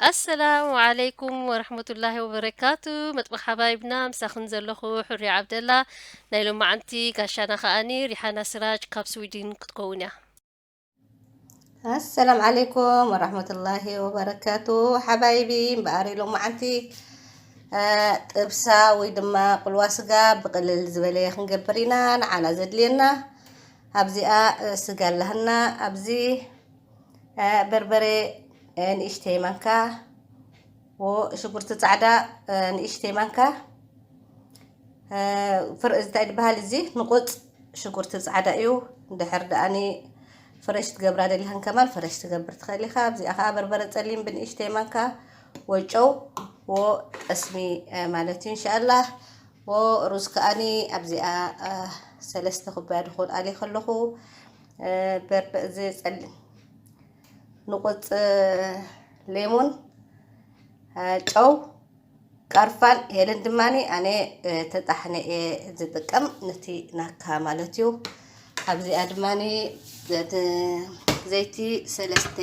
ኣሰላሙ ዓለይኩም ወረሕመቱላሂ ወበረካቱ። መጥበኽ ሓባይብና፣ ምሳኽን ዘለኹ ሕሪ ዓብደላ። ናይ ሎማዓንቲ ጋሻና ከኣኒ ሪሓና ስራጅ ካብ ስዊድን ክትከውን እያ። ኣሰላም ዓለይኩም ወረሕመቱላሂ ወበረካቱ። ሓባይቢ፣ እምበኣር ሎማዓንቲ፣ እ፣ ጥብሳ ወይ ድማ ቁልዋ ስጋ ብቕልል ዝበለ ክንገብር ኢና። ንዓና ዘድልየና ኣብዚኣ፣ እ፣ ስጋ ኣለሃና። ኣብዚ፣ እ፣ በርበረ፣ እ፣ ንእሽተይ ማንካ፣ ወ-፣ ሽጉርቲ ጻዕዳ፣ እ፣ ንእሽተይ ማንካ፣ እ፣ ፍር-፣ እዚ እንታይ ዝበሃል እዚ ንቑጽ ሽጉርቲ ጻዕዳ እዩ። እንድሕር ደኣኒ ፍረሽ ትገብራ ደሊኻን ከማን ፍረሽ ትገብር ትኽእል ኢኻ። ኣብዚኣ ኸዓ በርበረ ጸሊም ብንእሽተይ ማንካ፣ ወጨው፣ ወጠስሚ፣ እ፣ ማለት እዩ። እንሻኣላህ፣ ወሩዝ ከኣኒ ኣብዚኣ፣ እ፣ ሰለስተ ኩባያ ድኹን ኣልየ ከለኹ፣ እ፣ በርበ-፣ እዚ ጸሊም ንቑጽ ሌሞን፣ እ፣ ጨው፣ ቃርፋን ሄልን ድማኒ ኣነ፣ እ፣ ተጣሕነ እየ ዝጥቀም፣ ነቲ ናካ ማለት እዩ። ኣብዚኣ ድማኒ ዘይቲ ሰለስተ፣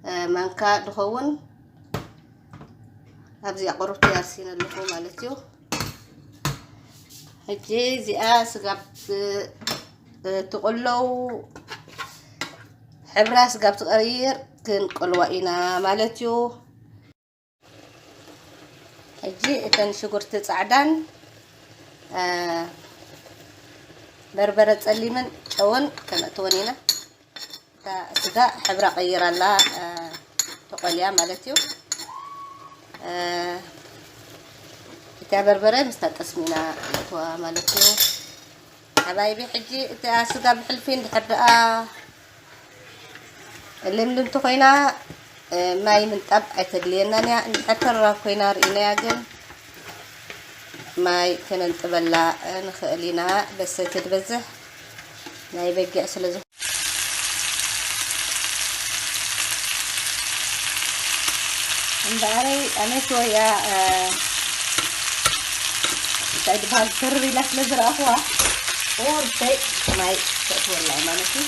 እ፣ ማንካ ድኸውን ኣብዚኣ ቁሩብቲ ኣርሲነ ኣለኹ ማለት እዩ። ሕጂ እዚኣ ስጋብ፣ እ፣ ትቕለው፣ ሕብራ ስጋብ ትቐይር ክንቅልዋ ኢና ማለት እዩ። ሕጂ እተን ሽጉርቲ ጻዕዳን፣ እ፣ በርበረ ጸሊምን ጨውን ከነእትወን ኢና። እታ ስጋ ሕብራ ቀይራ ኣላ፣ እ፣ ተቆልያ ማለት እዩ። እ፣ እታ በርበረ ምስታ ጠስሚና ነእትዋ ማለት እዩ። ሓባይቢ፣ ሕጂ እታ ስጋ ብሕልፊ እንድሕር ደኣ ልምልምቲ ኮይና፣ እ፣ ማይ ምንጣብ ኣይተድልየናን እያ። እንድሕር ተራራብ ኮይና ርኢናያ ግን ማይ ከነንጥበላ ንኽእል ኢና። በሰቲ ትበዝሕ ናይ በጊዕ ስለ ዝኾነ። እምበኣረይ ኣነ ሽወያ፣ እ፣ እንታይ ዝበሃል ተርር ኢላ ስለ ዝረኣኹዋ፣ ቁርተይ ማይ ተእትወላ ማለት እዩ።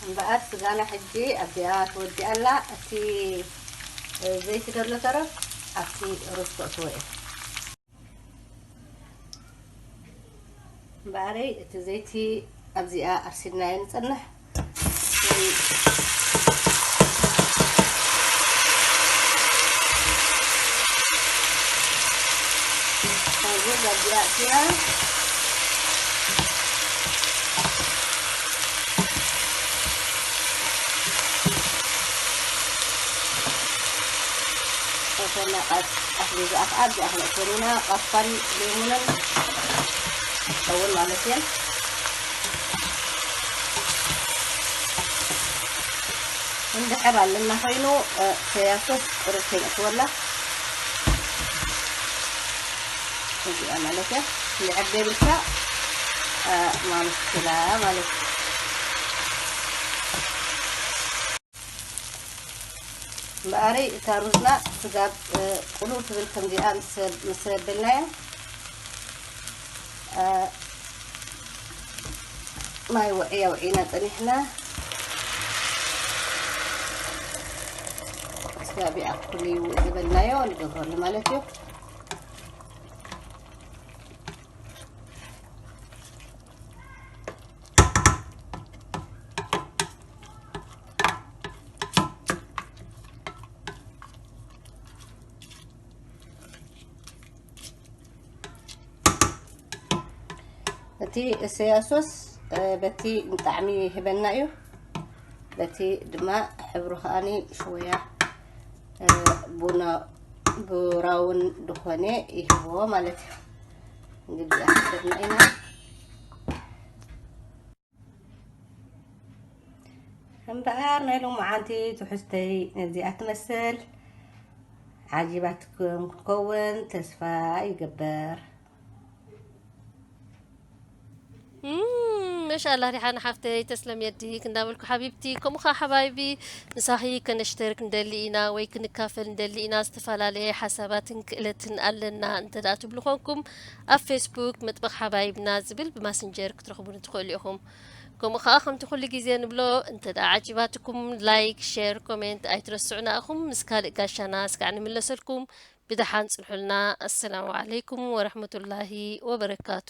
እምበኣር ስጋና ሕጂ ኣብዚኣ ትወዲኣ ኣላ። እቲ ዘይቲ ዘሎ ተረፍ ኣብቲ ሩዝ ተእትዎ እየ። እምበኣረይ እቲ ዘይቲ ኣብዚኣ ኣርሲድናዮ ንጸንሕ። ሩዝ ኣብዚኣ ኣእቲና። እተን ኣስቤዛ ኣፍ-፣ ኣብዚኣ ክነእትወን ኢና። ቃርፋን ሌሙንን ጨውን ማለት እየን። እንድሕር ኣለና ኮይኑ፣ እ፣ ሶያ ሶስ ቁሩብ ከይነእትወላ። እዚኣ ማለት እያ። እንድሕር ዘይብልካ፣ እ፣ ማምስላ ማለት እዩ። እምበኣረይ እታ ሩዝና ስጋብ፣ እ፣ ቁልው ትብል ከምዚኣ ምስ፣ ምስ ኣበልናያ፣ እ፣ ማይ ውዕይ ኣውዒና ጸኒሕና። ስጋብ ይኣክል እዩ ዝበልናዮ ንገብረሉ ማለት እዩ። እቲ ሶያ ሶስ፣ እ፣ በቲ ንጣዕሚ ይህበና እዩ። በቲ ድማ ሕብሩ ከኣኒ ሽወያ፣ እ፣ ቡና ብራውን ዝኾነ ይህቦ ማለት እዩ። እንግዲህ ኣሕሰብና ኢና። እምበኣር ናይ ሎማዓንቲ ትሕዝተይ ነዚኣ ትመስል። ዓጂባትኩም ክትከውን ተስፋ ይገብር። ማሻላ ሪሓና ሓፍተይ ተስለም የድይክ እንዳበልኩ ሓቢብቲ። ከምኡ ከዓ ሓባይቢ ምሳኺ ከነሽተርክ እንደሊ ኢና ወይ ክንካፈል እንደሊ ኢና ዝተፈላለየ ሓሳባትን ክእለትን ኣለና እንተ ደኣ ትብሉ ኮንኩም ኣብ ፌስቡክ መጥበኽ ሓባይብና ዝብል ብማስንጀር ክትረኽቡን ትኽእሉ ኢኹም። ከምኡ ከዓ ከምቲ ኩሉ ግዜ ንብሎ እንተ ደኣ ዓጂባትኩም ላይክ፣ ሼር፣ ኮሜንት ኣይትረስዑና ኢኹም። ምስ ካልእ ጋሻና እስካዕ ንምለሰልኩም ብደሓን ጽንሑልና። ኣሰላሙ ዓለይኩም ወረሕመቱላሂ ወበረካቱ።